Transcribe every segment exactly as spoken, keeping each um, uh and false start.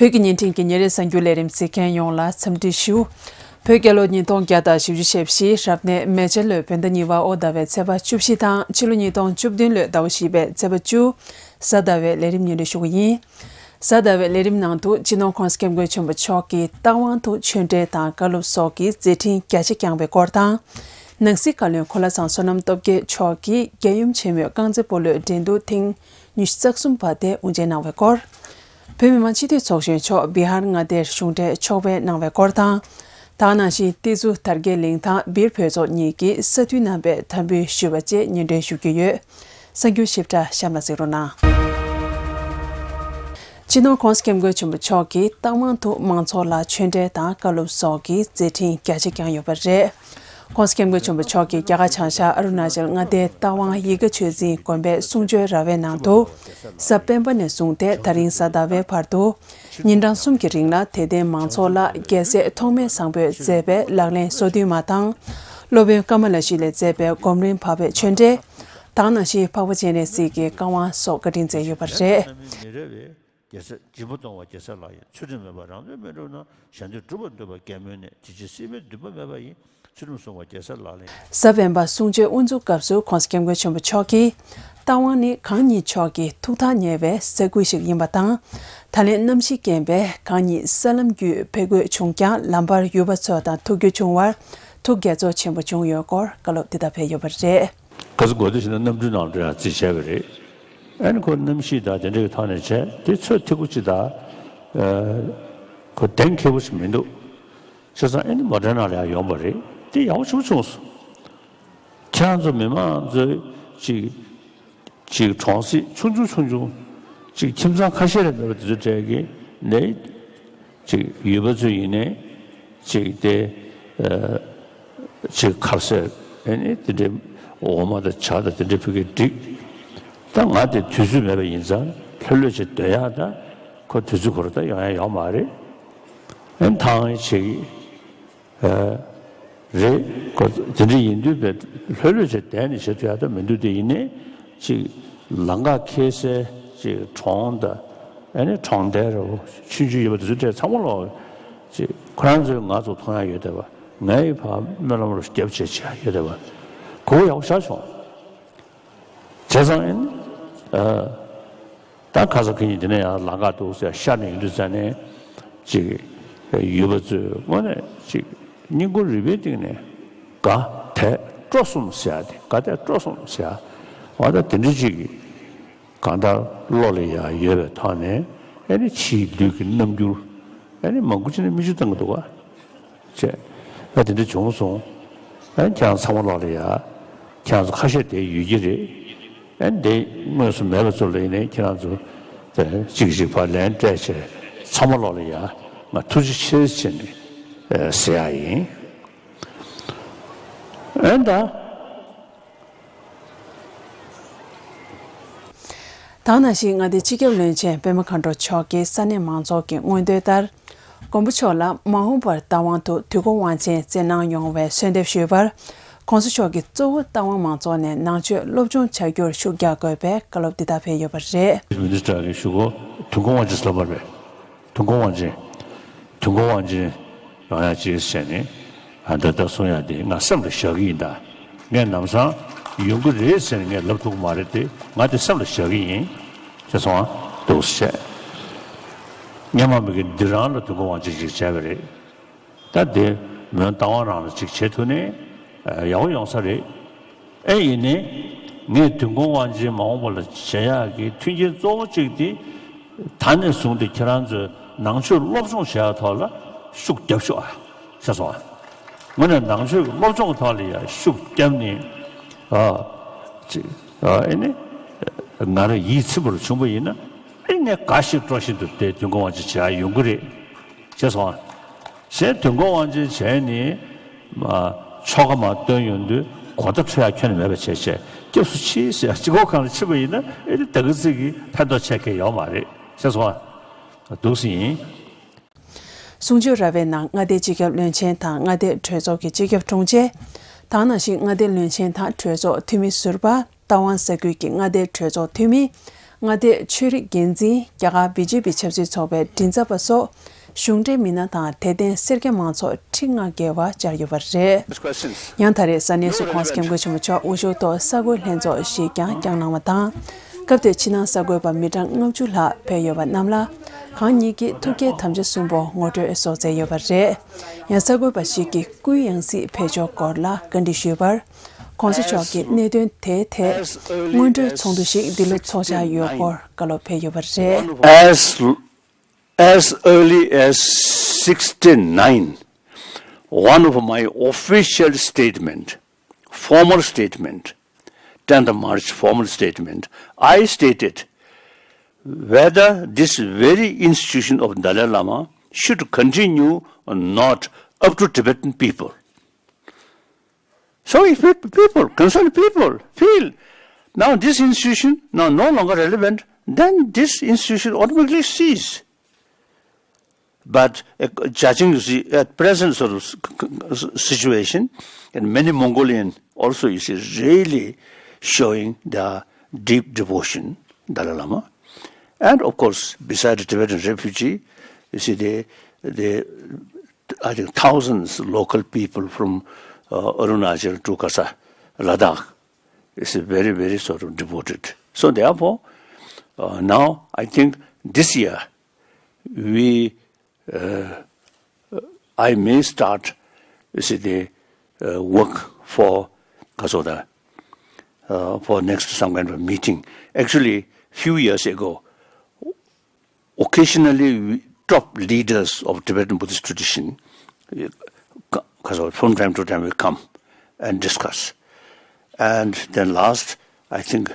བོད་ཀྱི་བརྙན་འཕྲིན་གྱི་ཉིན་རེའི་གསར་འགྱུར་ལས་རིམ་གཟིགས་མཁན་ཡོངས་ལ་འཚམས་འདྲི་ཞུ། བོད་རྒྱལ་ལོ་ཉིས་སྟོང་བརྒྱ་དང་བཞི་བཅུ་ཞེ་བཞི་རབ་གནས་མེ་བྱ་ལོའི་བོད་ཟླ་གཉིས་པ་དབོ་ཟླ་བའི་ཚེས་པ་བཅུ་བཞི་དང་ཕྱི་ལོ་ཉིས་སྟོང་བཅུ་བདུན་ལོའི་ཟླ་བ་བཞི་པའི་ཚེས་པ་བཅུ། གཟའ་ཟླ་བའི་ལས་རིམ་སྙན་སྒྲོན་ཞུ་གི་ཡིན། གཟའ་ཟླ་བའི་ལས་རིམ་ནང་དུ་སྤྱི་ནོར་༸གོང་ས་༸སྐྱབས་མགོན་ཆེན་པོ་མཆོག་གིས་རྟ་དབང་དུ་ཆོས་འབྲེལ་དང་བཀའ་སློབ་སོགས་ཀྱི་མཛད་འཕྲིན་རྒྱ་ཆེ་བསྐྱངས་པའི་སྐོར་དང་། ནང་སྲིད་བཀའ་བློན་གོ་ལ་ཚང་བསོད་ནམས་སྟོབས་རྒྱལ་མཆོག་གིས་རྒྱལ་ཡུམ་ཆེན་མོའི་རྐང་རྩེད་སྤོ་ལོའི་འགྲན་བསྡུར་ཐེངས་ཉི་ཤུ་རྩ་གསུམ་པ་དེ་དབུ་འབྱེད་གནང་བའི་སྐོར། བོད་མི་མང་སྤྱི་འཐུས་ཚོགས་གཞོན་མཆོག་བི་ཧར་མངའ་སྡེར་གཞུང་འབྲེལ་ཕྱོགས་ཕེབས་གནང་བའི་སྐོར་དང་། ད་ག་ནང་བཞིན་ཏི་ཛུ་དར་རྒྱས་གླིང་དང་སྦིར་བོད་ཚོགས་གཉིས་ཀྱིས་ས་འཐུས་རྣམ་པའི་དམ་འབུལ་ཞུས་པ་བཅས་སྙན་སྒྲོན་ཞུ་རྒྱུ་ཡོད། གསར་འགྱུར་ཞིབ་ཕྲ་གཤམ་ལ་གཟིགས་རོགས་གནང་། སྤྱི་ནོར་༸གོང་ས་༸སྐྱབས་མགོན་ཆེན་པོ་མཆོག་གིས་རྟ་དབང་དུ་མང་ཚོགས་ལ་ཆོས་འབྲེལ་དང་བཀའ་སློབ་སོགས་ཀྱི་མཛད་འཕྲིན་རྒྱ་ཆེ་བསྐྱངས་ཡོད་པ་རེད། ༸གོང་ས་༸སྐྱབས་མགོན་ཆེན་པོ་མཆོག་གིས་རྒྱ་གར་བྱང་ཤར་ཨ་རུ་ན་ཅལ་མངའ་སྡེའི་རྟ་དབང་ཡིད་དགའ་ཆོས་འཛིན་དགོན་པའི་གསུང་ཆོས་ར་བའི་ནང་དུ། གཟའ་སྤེན་པ་ནས་བཟུང་སྟེ་ད་རིང་གཟའ་ཟླ་བའི་བར་དུ། ཉིན་གྲངས་གསུམ་གྱི་རིང་ལ་དད་ལྡན་མང་ཚོགས་ལ་རྒྱལ་སྲས་ཐོགས་མེད་བཟང་པོས་མཛད་པའི་ལག་ལེན་སོ་བདུན་མ་དང་། སློབ་དཔོན་ཀ་མ་ལ་ཤཱི་ལས་མཛད་པའི་སྒོམ་རིམ་བག་ཕེབས་ཆོས་འབྲེལ། ད་ག་ནང་བཞིན་འཕགས་པ་སྤྱན་རས་གཟིགས་ཀྱི་བཀའ་དབང་སོགས་བཀའ་དྲིན་སྩལ་ཡོད་པ་རེད། རྒྱལ་སྲས་འཇིགས་པ་སྟོང་བ་རྒྱལ་སྲས་ལག་ཡིན། ཚུལ་ཁྲིམས་མེད་པར་རང་དོན་མི་འགྲུབ་ན། གཞན་དོན་སྒྲུབ་པར་འདོད་པ་རྒན་མོས་ནི། དེ་ཕྱིར་སྲིད་པའི་འདུན་པ་མེད་པ་ཡིན། ཚུལ་ཁྲིམས་སྲུང་བ་རྒྱལ་སྲས་ལག་ལེན། གཟའ་སྤེན་པ་གསུང་ཆོས་དབུ་འཛུགས་སྐབས་སུ་༸གོང་ས་༸སྐྱབས་མགོན་ཆེན་པོ་མཆོག་གིས། རྟ་དབང་ནི་གང་ཉིད་མཆོག་གི་ཐུགས་ཐག་ཉེ་བའི་ས་ཁུལ་ཞིག་ཡིན་པ་དང་། ད་ལན་གནམ་གཤིས་རྐྱེན་པས་གང་ཉིད་ས་ལམ་བརྒྱུད་ཕེབས་དགོས་བྱུང་ཀྱང་། ལམ་བར་ཡུལ་པ་ཚོ་དང་ཐུག་རྒྱུ་བྱུང་བར་ཐུགས་དགྱེས་ཚོར་ཆེན་པོ་བྱུང་ཡོད་སྐོར་བཀའ་སློབ་འདི་ལྟར་ཕེབས་ཡོད་པ་རེད། ག་ཚོད་དགོས་དེ་བྱས་ན་གནམ་གྲུའི་ནང་དུ་ཡང་རྩིས་བྱས་པ་རེད། ཨ་ནི་ཁོ་གནམ་གཤིས་དང་དེ་འདྲའི་ཐོག་ནས་བྱས་དེ་ཚོད་ཐིག་པོ་ཅིག་དང་། ཁོ་གདེང་འཁེལ་པོ་ཞིག་མི་འདུག་བྱས་ཙང་ཨ་ནི་མོ་ཊའི་ནང་ལ་ཡང་ཡོང་པ་རེད། དེ་ཡག་པོ་ཞེ་པོ་བྱུང་སོང་། ཁྱེད་རང་ཚོ་མི་མང་ཚོས་ཅིག་ཅིག་གྲོང་གསེབ་ཆུང་ཆུང་ཆུང་ཆུང་ཅིག་ཁྱིམ་ཚང་ཁ་ཤས་ལས་མེད་པ་དེ་ཚོ་གྲས་ཀྱི་ནས་ཅིག་ཡུལ་པ་ཚོ་ཡིན་ནའི་ཅིག་དེ་ཨ་ཅིག་ཁ་ཟས་ཨ་ནི་དེ་འདྲའི་འོ་མ་དང་ཇ་དང་དེ་འདྲའི་ཕ་གིར་བསྒྲིགས། ད་ང་དེ་དུས་ཚོད་མེད་པ་ཡིན་ཙང་ལྷོད་ལྷོད་བྱས་སྡོད་ཡག་ད་ཁོ་དུས་ཚོད་ཁོ་རང་ད་ཡོང་ཡག་ཡོད་མ་རེད། ཨ་ནི་ཐང་ཅིག་ཨ་རེད། ཁོ་དེ་འདྲ་ཡིན་དུས་བས་ལྷོད་ལྷོད་བྱས་བསྡད་ནས་བྱེད་ཐུབ་ཡག་ད་མི་འདུག་དེ་ཡིན་ནའི་ཅིག་ལམ་ཁ་འཁེལ་སའི་ཅིག་གྲོང་དང་ཨ་ནི་གྲོང་རྡལ་རེ་བོ་ཆུང་ཆུང་ཡོད་པ་དེ་ཚོ་གྲས་ཚང་མ་ལོག་ཅིག་ཁོ་རང་ཚོས་ང་ཚོ་མཐོང་ཡག་ཡོད་བསྡད་པ། ངའི་ཕར་སྨོན་ལམ་རུ་རྒྱབ་བྱས་བྱས་ཡོད་བསྡད་པ། གོ་བ་ཡག་པོ་ཞེ་དྲག་བྱུང་། བྱས་ཙང་ཨ་ནི་ཨ། ད་ཁ་སང་ཁ་ཉིན་དེ་ནས་ཡང་ལམ་ཁ་འདུག་ཟེར་ཤར་ནས་ཡོང་དུས་ཙ་ནས་ཅིག་ཡུལ་པ་ཚོས་དངོས་གནས་ཅིག་སྙིང་ཁུང་རུས་པའི་གཏིང་ནས་དགའ་དད་སྤྲོ་གསུམ་ཟེར་ཡག་དེ། དགའ་དད་སྤྲོ་གསུམ་ཟེར་ཡག་འོ་ད་དེ་འདྲ་ཅིག་གང་ལྟར་བློ་ལ་ཡང་ཡོད་པའི་ཐོག་ནས་ཨ་ནི་ཕྱིའི་ལུས་ཀྱི་རྣམ་འགྱུར་ཨ་ནི་མང་པོ་ཅིག་ནས་མིག་ཆུ་བཏང་གི་འདུག་ག་བྱས། ཨ་དེ་འདྲ་བྱུང་སོང་། ཨ་ཁྱེད་རང་ཚང་མ་ལོག་ལ་ཡ། ཁྱེད་རང་ཚོ་ཁ་ཤས་དེ་ཡོད་ཀྱི་རེད། ཨ་འདི་དངོས་སུ་མེད་པ་ཚོ་ལ་ཡིན་ནའི་ཁྱེད་རང་ཚོ་དེ་གཅིག་གཅིག་ཕར་ལན་སྤྲད་བྱས་ཚང་མ་ལོག་ལ་ཡ་ང་ཐུགས་རྗེ་ཆེ་ཟེར་ནས་ཨ་ཟེར་ཡག་ཡིན། ཨ་ད། ད་ག་ནང་བཞིན་མངའ་སྡེའི་སྤྱི་ཁྱབ་བློན་ཆེན་པད་མ་མཁའ་འགྲོ་མཆོག་གིས་ས་གནས་མང་ཚོགས་ཀྱི་མངོན་འདོད་ལྟར། མགོན་པོ་མཆོག་ལ་མ་འོངས་པར་རྟ་དབང་དུ་དུས་འཁོར་དབང་ཆེན་བསྩལ་གནང་ཡོང་བའི་གསོལ་འདེབས་ཞུས་པར། ༸གོང་ས་མཆོག་གིས་གཙོ་བོ་རྟ་དབང་མང་ཚོགས་ནས་ནང་ཆོས་སློབ་སྦྱོང་བྱ་རྒྱུར་ཤུགས་རྒྱག་དགོས་པའི་བཀའ་སློབ་འདི་ལྟར་ཕེབས་ཡོད་པ་རེད། མི་ནི་སི་ཊར་གྱིས་ཞུ་སྒོ་དུས་འཁོར་དབང་ཆེན་ཟེར་བ་རེད། དུས་འཁོར་དབང་ཆེན། དུས་འཁོར་དབང་ཆེན་ཡོང་ཡག་ཅིག་བྱས་ནས་ཨ་ད་ལྟ་གསུང་ཡག་དེ་ང་སེམས་ལ་བཞག་གི་ཡིན། ད་ངས་ནམ་སང་ཡོང་གི་རེད་ཟེར་ནས་ངས་ལབ་ཐུབ་ཀྱི་མ་རེད་དེ། ང་དེ་སེམས་ལ་བཞག་གི་ཡིན། ཅེས་སོང་ང་འདུག་སེ་བྱས། སྔོན་མ་མི་གི་འདི་རང་ལ་དུས་འཁོར་དབང་ཆེན་ཅིག་བྱས་པ་རེད། ད་དེ་མོན་རྟ་དབང་རང་ལ་ཅིག་བྱེད་ཐུབ་ནས་ཨ་ཡག་པོ་ཡོང་ས་རེད། ཨེ་ཡིན་ནའི། ངས་དུས་འཁོར་དབང་ཆེན་མ་འོངས་པ་ལ་བྱེད་ཡག་གི་མཐུན་རྐྱེན་གཙོ་བོ་གཅིག་དེ། ད་ནས་བཟུང་སྟེ་ཁྱེད་རང་ཚོས་ནང་ཆོས་སློབ་སྦྱོང་བྱེད་ཡག་ཐོག་ལ་ཤུགས་རྒྱབ་ཤོག་ཨ། ཤེས་སོང་ཨ། དངོས་གནས་ནང་ཆོས་ཀྱི་སློབ་སྦྱོང་ཐོག་ལ་ཡང་ཤུགས་བརྒྱབ་ནས། ཨ། ཅིག་ཨ་ཨེ་ནི། ང་རང་ཡིད་ཚིམ་པོར་བྱུང་པ་ཡིན་ན། ཨེ་ངས་དགའ་ཞིང་སྤྲོ་བཞིན་དུ་དེ་དུས་འཁོར་དབང་ཆེན་བྱེད་ཡག་ཡོང་གི་རེད། ཤེས་སོང་ཨ། གཞན་དུས་འཁོར་དབང་ཆེན་བྱས་ནས་མ་ཆོ་ག་མར་བཏོན་ཡོང་དུས་གོ་བརྡ་འཕྲོད་ཡག་ཁྱོན་ནས་མེད་པ་བྱས་བྱས་སྐྱབས་སུ་མཆི་ཟེར་ཡག་སྤྱི་ཁོག་སྒང་ལ་ཕྱིན་པ་ཡིན་ན་ཨེ་ནི་ད་ག་ཚོད་ཀྱི་ཕན་ཐོགས་ཆེ་གི་ཡོད་མ་རེད། ཤེས་སོང་ཨ། འདུག་སེ་ཡིན། གསུང་ཆོས་ར་བའི་ནང་མངའ་སྡེའི་སྤྱི་ཁྱབ་བློན་ཆེན་དང་མངའ་སྡེ་གྲོས་ཚོགས་ཀྱི་སྤྱི་ཁྱབ་དྲུང་ཆེ། ད་ག་ནང་བཞིན་མངའ་སྡེའི་བློན་ཆེན་དང་གྲོས་ཚོགས་འཐུས་མི་ཟུར་པ། རྟ་དབང་ས་ཁུལ་གྱི་མངའ་སྡེའི་གྲོས་ཚོགས་འཐུས་མི། མངའ་སྡེའི་ཆོས་རིག་འགན་འཛིན། རྒྱ་གར་བི་ཇེ་པི་ཆབ་སྲིད་ཚོགས་པའི་མགྲིན་ཚབ་པ་སོགས་གཞུང་འབྲེལ་མི་སྣ་དང་དད་ལྡན་སེར་སྐྱ་མང་ཚོགས་ཁྲི་ལྔ་བརྒལ་བ་བཅར་ཡོད་པ་རེད། ཡང་ད་རེས་ས་གནས་སུ་༸གོང་ས་༸སྐྱབས་མགོན་ཆེན་པོ་མཆོག་དབུ་བཞུགས་ཐོག་གསར་འགོད་ལྷན་ཚོགས་ཤིག་ཀྱང་བསྐྱངས་གནང་བ་དང་། སྐབས་དེར་ཕྱི་ནང་གསར་འགོད་པ་མི་གྲངས་ལྔ་བཅུ་ལྷག་ཕེབས་ཡོད་པ་རྣམས་ལ་གང་ཉིད་ཀྱི་ཐུགས་བསྐྱེད་དམ་བཅའ་གསུམ་པོ་ངོ་སྤྲོད་སོགས་མཛད་ཡོད་པ་རེད། ཡང་གསར་འགོད་པ་ཞིག་གིས་སྐུའི་ཡང་སྲིད་ཕེབས་ཕྱོགས་སྐོར་ལ་བཀའ་འདྲི་ཞུས་པར། ༸གོང་ས་མཆོག་གིས་གནད་དོན་དེའི་ཐད་སྔོན་འགྲོའི་ཚོགས་འདུ་ཞིག་འདི་ལོ་འཚོགས་འཆར་ཡོད་སྐོར་བཀའ་སློབ་ཕེབས་ཡོད་པ་རེད། As, as early as sixty-nine, one of my official statement, formal statement, tenth March formal statement, I stated whether this very institution of Dalai Lama should continue or not up to Tibetan people. So if peop- people, concerned people feel now this institution now no longer relevant, then this institution automatically cease. But uh, judging, you see, at present sort of s- c- c- situation, and many Mongolian also, you see, really showing their deep devotion, Dalai Lama. And of course, beside the Tibetan refugee, you see, the, the, I think thousands local people from uh, Arunachal to Kasa, Ladakh, is very, very sort of devoted. So therefore, uh, now I think this year we, uh, I may start, you see, the uh, work for Kasoda, uh, for next some kind of meeting. Actually, few years ago, occasionally we, top leaders of Tibetan Buddhist tradition, uh, co- co- from time to time will come and discuss. And then last, I think,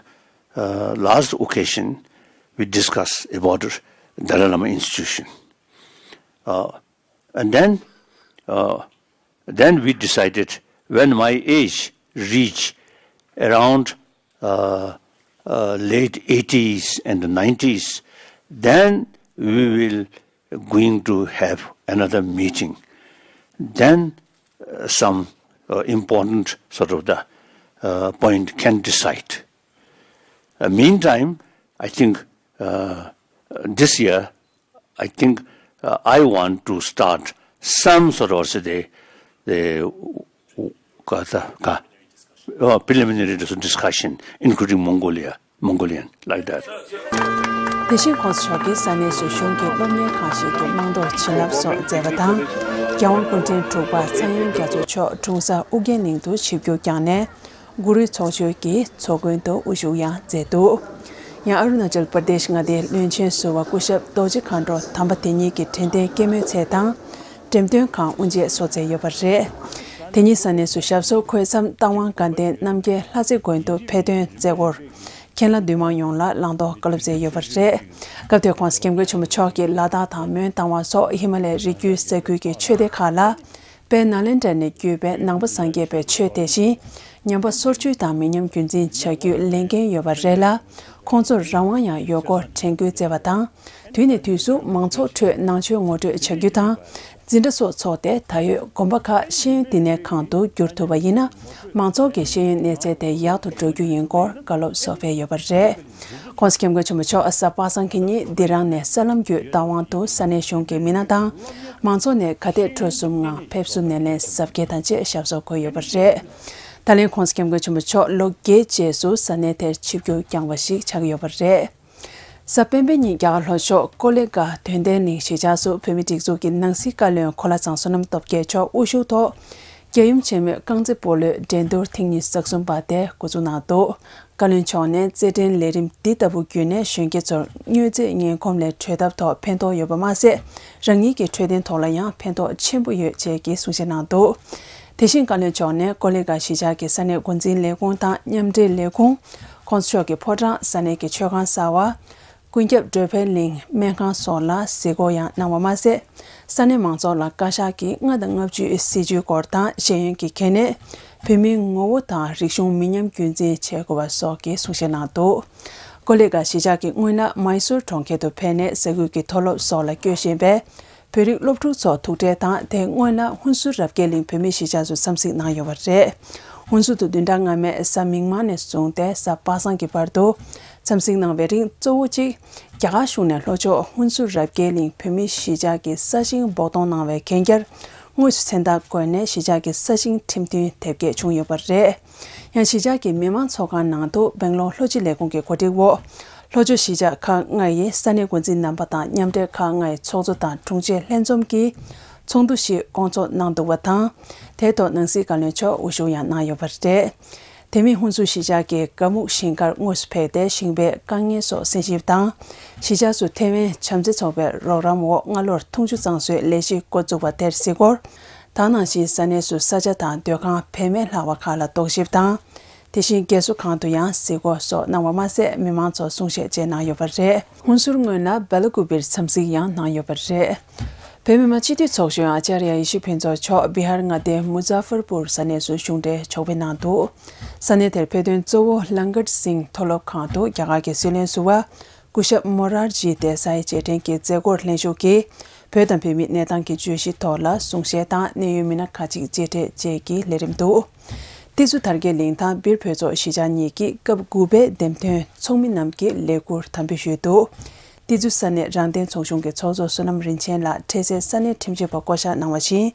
uh, last occasion, we discussed about Dalai Lama institution. Uh, and then, uh, then we decided when my age reach around uh, uh, late eighties and nineties, then we will going to have another meeting. Then uh, some uh, important sort of the uh, point can decide. Uh, meantime, I think uh, this year I think uh, I want to start some sort of the, the, ka- ka- uh, preliminary discussion, including Mongolia, Mongolian, like that. དེ་བཞིན་༸གོང་ས་མཆོག་གིས་ས་གནས་སུ་གཞུང་གི་སློབ་གཉེར་ཁང་ཞིག་གི་རྨང་གཏོར་བྱིན་རླབས་སོགས་མཛད་པ་དང་། རྒྱལ་དབང་སྐུ་ཕྲེང་དྲུག་པ་ཚངས་དབྱངས་རྒྱ་མཚོ་མཆོག་འཁྲུངས་ས་ཨུ་རྒྱན་གླིང་དུ་ཆིབས་བསྒྱུར་བསྐྱངས་ནས། གུ་རུའི་ཚོགས་ཆོས་ཀྱི་ཚོགས་མགོན་དུ་དབུ་བཞུགས་ཡང་མཛད་འདུག་ཡང་ཨ་རུ་ན་ཅལ་པར་དེཤ་མངའ་སྡེའི་བློན་ཆེན་ཟུར་པ་སྐུ་ཞབས་རྡོ་རྗེ་མཁའ་འགྲོ་དམ་པ་དེ་ཉིད་ཀྱི་དྲན་རྟེན་སྐྱེད་མོས་ཚལ་དང་། འགྲེམས་སྟོན་ཁང་དབུ་འབྱེད་སོགས་མཛད་ཡོད་པ་རེད། དེ་ཉིན་ས་གནས་སུ་ཞབས་སོར་འཁོད་མཚམས་རྟ་དབང་དགའ་ལྡན་རྣམ་རྒྱལ་ལྷ་རྩེ་དགོན་དུ་ཕེབས་ཐོན་མཛད་སྒོར། མཁན་བླ་འདུས་མང་ཡོངས་ལ་བླང་དོར་བཀའ་སློབ་མཛད་ཡོད་པ་རེད། སྐབས་དེར་༸གོང་ས་༸སྐྱབས་མགོན་ཆེན་པོ་མཆོག་གིས་ལ་དྭགས་དང་མོན་རྟ་དབང་སོགས་ཧི་མ་ལའི་རི་རྒྱུད་ས་ཁུལ་གྱི་ཆོས་སྡེ་ཁག་ལ། དཔལ་ནཱ་ལེནྡྲ་ནས་བརྒྱུད་པའི་ནང་པ་སངས་རྒྱས་པའི་ཆོས་དེ་བཞིན་ཉམས་པ་སོར་ཆུད་དང་མི་ཉམས་རྒྱུན་འཛིན་བྱ་རྒྱུའི་ལས་འགན་ཡོད་པ་རེད་ལ། ཁོང་ཚོར་རང་དབང་ཡང་ཡོད་སྐོར་དྲན་སྐུལ་བསྩལ་བ་དང་། དུས་ནས་དུས་སུ་མང་ཚོགས་ཁྲོད་ནང་ཆོས་ངོ་སྤྲོད་བྱ་རྒྱུ་དང་། འཛིན་གྲྭ་སོགས་འཚོགས་ཏེ་ད་ཡོད་དགོན་པ་ཁག་ཤེས་ཡོན་བསྟི་གནས་ཁང་དུ་བསྒྱུར་ཐུབ་པ་ཡིན་ན། མང་ཚོགས་ཀྱི་ཤེས་ཡོན་གནས་ཚད་དེ་ཡག་ཏུ་འགྲོ་རྒྱུ་ཡིན་སྐོར་བཀའ་སློབ་སོགས་ཕེབས་ཡོད་པ་རེད། ༸གོང་ས་༸སྐྱབས་མགོན་ཆེན་པོ་མཆོག་གཟའ་པ་སངས་ཀྱི་ཉིན་ལྡི་རང་ནས་ས་ལམ་བརྒྱུད་རྟ་དབང་དུ་ས་གནས་གཞུང་གི་མི་སྣ་དང་། མང་ཚོགས་ནས་ག་དེ་འཕྲོ་གསུམ་ངང་ཕེབས་བསུ་སྣེ་ལེན་གཟབ་རྒྱས་དང་བཅས་ཞབས་སོར་འཁོད་ཡོད་པ་རེད། ད་ལན་༸གོང་ས་༸སྐྱབས་མགོན་ཆེན་པོ་མཆོག་ལོ་བརྒྱད་རྗེས་སུ་ས་གནས་དེར་ཆིབས་བསྒྱུར་བསྐྱངས་པ་ཞིག་ཆགས་ཡོད་པ་རེད། གཟའ་སྤེན་པའི་ཉིན་རྒྱ་གར་ལྷོ་ཕྱོགས་ཀོ་ལི་གྷལ་དོན་ལྡན་གླིང་གཞིས་ཆགས་སུ་བོད་མིའི་སྒྲིག་འཛུགས་ཀྱི་ནང་སྲིད་བཀའ་བློན་གོ་ལ་ཚང་བསོད་ནམས་སྟོབས་རྒྱལ་མཆོག་དབུ་བཞུགས་ཐོག་རྒྱལ་ཡུམ་ཆེན་མོའི་རྐང་རྩེ་སྤོ་ལོའི་འགྲན་བསྡུར་ཐེངས་ཉི་ཤུ་རྩ་གསུམ་པ་དེ་འགོ་འཛུགས་གནང་འདུག་བཀའ་བློན་མཆོག་ནས་རྩེད་འགྲན་ལས་རིམ་འདི་ལྟ་བུ་བརྒྱུད་ནས་གཞོན་སྐྱེས་ཚོར་མྱོས་རྫས་ངན་གོམས་ལས་གྲོལ་ཐབས་ཐོག་ཕན་ཐོགས་ཡོད་པ་མ་ཟད། རང་ཉིད་ཀྱི་འཕྲོད་བསྟེན་ཐོག་ལ་ཡང་ཕན་ཐོགས་ཆེན་པོ་ཡོད་ཅེས་ཀྱི་གསུང་བཤད་གནང་འདུག་དེ་བཞིན་བཀའ་བློན་མཆོག་ནས་ཀོ་ལི་གྷལ་གཞིས་ཆགས་ཀྱི་ས་གནས་འགོ་འཛིན་ལས་ཁུངས་དང་མཉམ་འབྲེལ་ལས་ཁུངས། ༸གོང་ས་མཆོག་གི་ཕོ་བྲང་ས་གནས་ཀྱི་མཆོད་ཁང་གསར་བ། ཀུན་ཁྱབ་སྒྲོལ་དཔལ་གླིང་སྨན་ཁང་སོགས་ལ་གཟིགས་སྐོར་ཡང་གནང་བ་མ་ཟད། ས་གནས་མང་ཚོགས་ལ་བཀའ་ཤག་གི་ལྔ་དང་ལྔ་བཅུའི་སྲིད་བྱུས་སྐོར་དང་ཤེས་ཡོན་གྱི་གལ་གནད། བོད་མིའི་ངོ་བོ་དང་རིག་གཞུང་མི་ཉམས་རྒྱུན་འཛིན་བྱེད་དགོས་པ་སོགས་ཀྱི་གསུང་བཤད་གནང་འདུག་ཀོ་ལི་གྷལ་གཞིས་ཆགས་ཀྱིས་སྔོན་ལ་མཱི་སུར་གྲོང་ཁྱེར་དུ་ཕེབས་ནས་ས་ཁུལ་གྱི་མཐོ་སློབ་སོགས་ལ་བསྐྱོད་བཞིན་པའི་བོད་རིགས་སློབ་ཕྲུག་ཚོ་ཐུག་འཕྲད་དང་དེ་སྔོན་ལ་ཧུན་སུར་རབ་རྒྱས་གླིང་བོད་མིའི་གཞིས་ཆགས་སུ་འཚམས་གཟིགས་གནང་ཡོད་པ་རེད། ཧུན་སུར་དུ་བདུན་ཕྲག་སྔ་མའི་གཟའ་མིག་དམར་ནས་བཟུང་སྟེ་གཟའ་པ་སངས་ཀྱི་བར་དུ། འཚམས་གཟིགས་གནང་བའི་རིང་གཙོ་བོ་གཅིག་རྒྱ་གར་གཞུང་ནས་ལྷོ་ཕྱོགས་ཧུན་སུར་རབ་རྒྱས་གླིང་བོད་མིའི་གཞིས་ཆགས་ཀྱི་ས་ཞིང་སྦོག་གཏོང་གནང་བའི་གན་རྒྱར་དངོས་སུ་མཚན་རྟགས་བཀོད་ནས་གཞིས་ཆགས་ཀྱི་ས་ཞིང་ཁྲིམས་མཐུན་དེབ་སྐྱེལ་བྱུང་ཡོད་པ་རེད། ཡང་གཞིས་ཆགས་ཀྱི་མི་དམངས་ཚོགས་ཁང་ནང་དུ་སྦེང་ལོར་ལྷོ་སྤྱི་ལས་ཁུངས་ཀྱི་གོ་སྒྲིག་འོག་ལྷོ་ཕྱོགས་གཞིས་ཆགས་ཁག་ལྔ་ཡི་ས་གནས་འགོ་འཛིན་རྣམ་པ་དང་མཉམ་འབྲེལ་ཁག་ལྔ་ཡི་ཚོགས་གཙོ་དང་དྲུང་ཆེ་ལྷན་འཛོམས་ཀྱིས་ཚོགས་འདུ་ཞིག་བསྐོང་ཚོགས་གནང་འདུག་པ་དང་། དེའི་ཐོག་ནང་སྲིད་བཀའ་བློན་མཆོག་དབུ་བཞུགས་ཡང་གནང་ཡོད་པ་རེད། དེ་མིན་ཧུན་སུར་གཞིས་ཆགས་ཀྱི་ཀ་མུག་ཞིང་ཁར་དངོས་སུ་ཕེབས་ཏེ་ཞིང་པའི་དཀའ་ངལ་སོགས་གསན་ཞིབ་དང་། གཞིས་ཆགས་སུ་ཐེ་ཝན་བྱམས་བརྩེ་ཚོགས་པའི་རོགས་རམ་འོག་སྔ་ལོར་འཐུང་ཆུ་གཙང་བཟོའི་ལས་གཞི་འགོ་བཙུགས་པ་དེར་གཟིགས་སྐོར་དང་། ནང་བཞིན་ས་གནས་སུ་ས་ཆ་དང་སྡོད་ཁང་བེད་མེད་ལྷག་པ་ཁག་ལ་རྟོག་ཞིབ་དང་། དེ་བཞིན་རྒས་གསོ་ཁང་དུ་ཡང་གཟིགས་སྐོར་སོགས་གནང་བ་མ་ཟད། མི་མང་ཚོར་གསུང་བཤད་བཅས་གནང་ཡོད་པ་རེད། ཧུན་སུར་སྔོན་ལ་སྦེ་ལ་ཀུ་པིར་འཚམས་གཟིགས་ཡང་གནང་ཡོད་པ་རེད། བོད་མི་མང་སྤྱི་འཐུས་ཚོགས་གཞོན་ཨ་ཅཱརྱ་ཡེ་ཤེས་ཕུན་ཚོགས་མཆོག་བི་ཧར་མངའ་སྡེའི་མུ་ཛ་ཧྥར་པུར་ས་གནས་སུ་གཞུང་འབྲེལ་ཕྱོགས་ཕེབས་གནང་འདུག་ས་གནས་དེར་ཕེབས་དོན་གཙོ་བོ་ལང་ཀར་སིང་མཐོ་སློབ་ཁང་དུ་རྒྱ་གར་གྱི་སྲིད་བློན་ཟུར་པ་སྐུ་ཞབས་མོ་རར་ཇི་དེ་སའི་རྗེས་དྲན་གྱི་མཛད་སྒོར་ལྷན་ཞུགས་ཀྱིས་བོད་དང་བོད་མིའི་གནས་སྟངས་ཀྱི་བརྗོད་གཞི་ཐོག་ལ་གསུང་བཤད་དང་གནད་ཡོད་མི་སྣ་ཁག་ཅིག་མཇལ་འཕྲད་བཅས་ཀྱི་ལས་རིམ་འདུག་ཏི་ཛུ་དར་རྒྱས་གླིང་དང་སྦིར་བོད་ཚོགས་གཞིས་ཆགས་གཉིས་ཀྱི་སྐབས་དགུ་པའི་འདེམས་ཐོན་ཚོགས་མི་རྣམས་ཀྱིས་ལས་འཁུར་དམ་འབུལ་ཞུས་འདུག་ཏི་ཛུ་ས་གནས་རང་བདེན་ཚོགས་ཆུང་གི་ཚོགས་གཙོ་བསོད་ནམས་རིན་ཆེན་ལགས་འཕྲལ་སེལ་ས་གནས་ཁྲིམས་ཞིབ་པ་བསྐོ་གཞག་གནང་བ་བཞིན།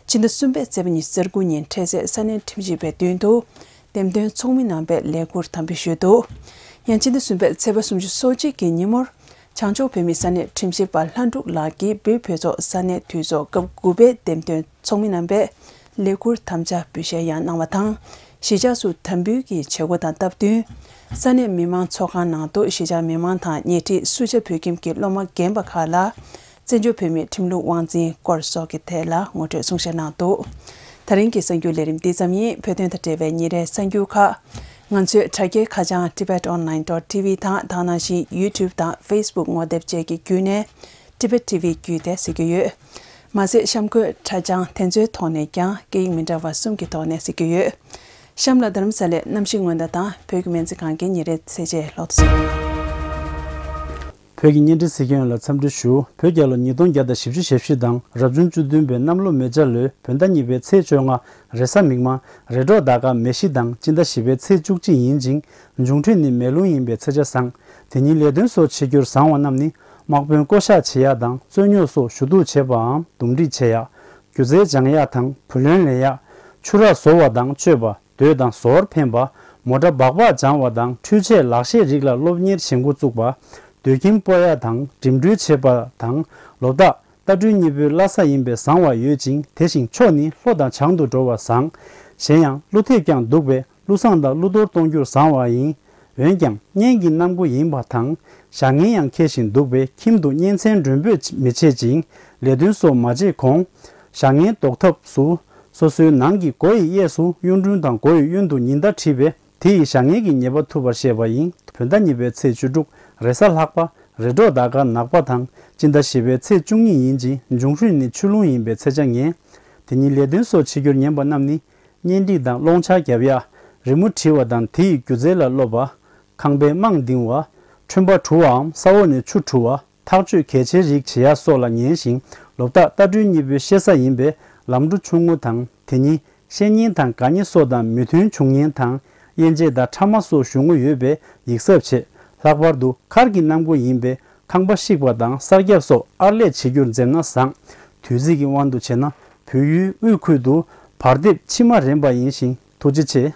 ཕྱི་ཟླ་གསུམ་པའི་ཚེས་པ་ཉི་ཤུ་རྩ་དགུ་ཉིན་འཕྲལ་སེལ་ས་གནས་ཁྲིམས་ཞིབ་པའི་མདུན་དུ་འདེམས་ཐོན་ཚོགས་མི་རྣམ་པས་ལས་འཁུར་དམ་འབུལ་ཞུས་འདུག་ཡང་ཕྱི་ཟླ་གསུམ་པའི་ཚེས་པ་སུམ་ཅུ་སོ་གཅིག་གི་ཉིན་མོར་བྱང་ཕྱོགས་བོད་མིའི་ས་གནས་ཁྲིམས་ཞིབ་པ་ལྷ་འབྲུག་ལགས་ཀྱིས་སྦིར་བོད་ཚོགས་ས་གནས་འཐུས་ཚོགས་སྐབས་དགུ་པའི་འདེམས་ཐོན་ཚོགས་མི་རྣམ་པས་ལས་འཁུར་དམ་བཅའ་འབུལ་བཞེས་ཡང་གནང་བ་དང་། གཞིས་ཆགས་སུ་དམ་འབུལ་གྱི་བྱེད་སྒོ་དང་སྟབས་བསྟུན། ས་གནས་མི་མང་ཚོགས་ཁང་ནང་དུ་གཞིས་ཆགས་མི་མང་དང་ཉེ་འཁྲིས་སུ་ཇཱ་བོད་ཁྱིམ་གྱི་སློབ་མ་རྒན་པ་ཁག་ལ་བཙན་བྱོལ་བོད་མིའི་ཁྲིམས་ལུགས་དབང་འཛིན་སྐོར་སོགས་ཀྱི་ཐད་ལ་ངོ་སྤྲོད་གསུང་བཤད་གནང་འདུག་དེ་རིང་གི་གསར་འགྱུར་ལས་རིམ་འདི་ཙམ་ཡིན། བོད་དོན་དང་འབྲེལ་བའི་ཉིན་རེའི་གསར་འགྱུར་ཁག་ང་ཚོའི་དྲ་རྒྱའི་ཁ་བྱང་tibet online dot tv དང་དེ་ནང་བཞིན་YouTube དང་Facebook ངོ་དེབ་བཅས་ཀྱི་བརྒྱུད་ནས་Tibet T V བརྒྱུད་དེ་གཟིགས་རྒྱུ་ཡོད། མ་ཟད་གཤམ་འཁོད་དྲ་བྱང་དེ་ཚོའི་ཐོག་ནས་ཀྱང་སྐད་ཡིག་མི་འདྲ་བ་གསུམ་གྱི་ཐོག་ནས་གཟིགས་རྒྱུ་ཡོད། གཤམ་ལ་རྡ་རམ་ས་ལའི་གནམ་གཤིས་སྔོན་བརྡ་དང་བོད་ཀྱི་སྨན་རྩིས་ཁང་གི་ཉིན་རེའི་ཚེས་ཆའི་ལོ་ཐོ་གསལ། བོད་ཀྱི་བརྙན་འཕྲིན་གཟིགས་མཁན་ལ་འཚམས་འདྲི་ཞུ། བོད་རྒྱལ་ལོ་ཉིས་སྟོང་བརྒྱ་དང་བཞི་བཅུ་ཞེ་བཞི་དང་རབ་བྱུང་བཅུ་བདུན་པའི་གནམ་ལོ་མེ་བྱ་ལོའི་བོད་ཟླ་གཉིས་པའི་ཚེས་བཅོ་ལྔ་རེས་གཟའ་མིག་དམར་རེས་འགྲོགས་ཟླ་སྐར་མེ་བཞི་དང་སྤྱི་ཟླ་བཞི་པའི་ཚེས་བཅུ་གཅིག་ཡིན་ཅིང་། འབྱུང་འཕྲོད་ནི་མེ་རླུང་ཡིན་པའི་ཚེས་ཆ་བཟང་། དེ་ཉིན་ལས་དོན་སོགས་བྱེད་རྒྱུར་བཟང་བ་རྣམས་ནི། དམག་དཔོན་བསྐོ་གཞག་བྱེད་ཡག་དང་རྩོད་རྙོག་སོགས་ཞུ་གཏུག་བྱེད་པའམ་འདུམ་འགྲིག་བྱེད་ཡག་སྒྱུ་རྩལ་སྦྱང་ཡག་དང་བུ་ལོན་ལེན་ཡག་ཆུ་རགས་བཟོ་བ་དང་གཅོད་པ། སྡོད་དང་ཟོར་འཕེན་པ། མོ་ཊ་སྦག་སྦག་སྦྱང་བ་དང་འཕྲུལ་ཆས་ལག་ཤེས་རིགས་ལ་སློབ་གཉེར་བྱེད་འགོ་བཙུགས་པ། སྡོད་ཁྱིམ་སྤོ་ཡག་དང་འགྲིམ་འགྲུལ་བྱེད་པ་དང་ལོ་རྟགས། རྟ་སྦྲུལ་གཉིས་པོའི་བླ་གཟའ་ཡིན་པས་བཟང་བ་ཡོད་ཅིང་། དེ་བཞིན་ཕྱོགས་ནི་ལྷོ་དང་བྱང་དུ་འགྲོ་བ་བཟང་། གཞན་ཡང་ཀླུ་ཐེབས་ཀྱང་འདུག་པས། ཀླུ་བཟང་དང་ཀླུ་གཏོར་གཏོང་རྒྱུར་བཟང་བ་ཡིན། འོན་ཀྱང་གཉེན་གྱི་གནམ་སྒོ་ཡིན་པ་དང་། བཞག་ངན་ཡང་འཁེལ་བཞིན་འདུག་པས་ཁྱིམ་དུ་གཉེན་ཚན་མགྲོན་འབོད་མི་བྱེད་ཅིང་ལས་དོན་སོགས་མ་བྱེད་གོང་། བཞག་ངན་ཟློག་ཐབས་སུ། སོ་སོའི་ནང་གི་སྒོ་ཡི་གཡས་སུ་གཡུང་དྲུང་དང་སྒོ་ཡི་གཡོན་དུ་ཉི་ཟླ་བྲིས་པས་དེ་ཡིས་བཞག་ངན་གྱི་ཉེས་པ་ཐུབ་པར་བཤད་པ་ཡིན། བོད་ཟླ་གཉིས་པའི་ཚེས་བཅུ་དྲུག་རེས་གཟའ་ལྷག་པ། རེས་འགྲོགས་ཟླ་སྐར་ནག་པ་དང་སྤྱི་ཟླ་བཞི་པའི་ཚེས་བཅུ་གཉིས་ཡིན་ཅིང་འབྱུང་འཕྲོད་ནི་ཆུ་རླུང་ཡིན་པའི་ཚེས་ཆ་ངན། དེ་ཉིན་ལས་དོན་སོགས་བྱེད་རྒྱུར་ཉན་པ་རྣམས་ནི། གཉེན་སྒྲིག་དང་སློང་ཆ་རྒྱབ་ཡག་རི་མོ་བྲི་བ་དང་དེ་ཡི་སྒྱུ་རྩལ་ལ་སློབ་པ། ཁང་པའི་རྨང་འདིང་བ། ཁྲོན་པ་བྲུ་བའམ་ས་འོག་ནས་ཆུ་བྲུ་བ། ཐག་གཅོད་གལ་ཆེའི་རིགས་བྱེད་ཡག་སོགས་ལ་ཉན་ཞིང་། ལོ་རྟགས་རྟ་སྦྲུལ་གཉིས་པོའི་བཤད་ས་ཡིན་པས་ལམ་འགྲོ་ཆུང་ངུ་དང་དེ་ཉིན་བཤད་ཉན་དང་དགའ་ཉེ་སོགས་དང་མོས་མཐུན་བྱུང་ཉན་དང་དབྱེ་འབྱེད་དང་ཕྲ་མ་སོགས་ཞུ་ངོ་ཡོད་པས་ཡིག་གཟབ་བྱེད། ལྷག་པར་དུ་མཁར་གྱི་གནམ་སྒོ་ཡིན་པས་ཁང་པ་བཤིག་པ་དང་གསར་རྒྱབ་སོགས་ཨར་ལས་བྱེད་རྒྱུར་འཛེམ་ན་བཟང་། དུས་ཚིགས་ཀྱི་དབང་དུ་བྱས་ན་བོད་ཡུལ་དབུས་ཁུལ་དུ་བར་འདེབས་ཕྱི་མ་རན་པ་ཡིན་ཞིང་། ཐུགས་རྗེ་ཆེ།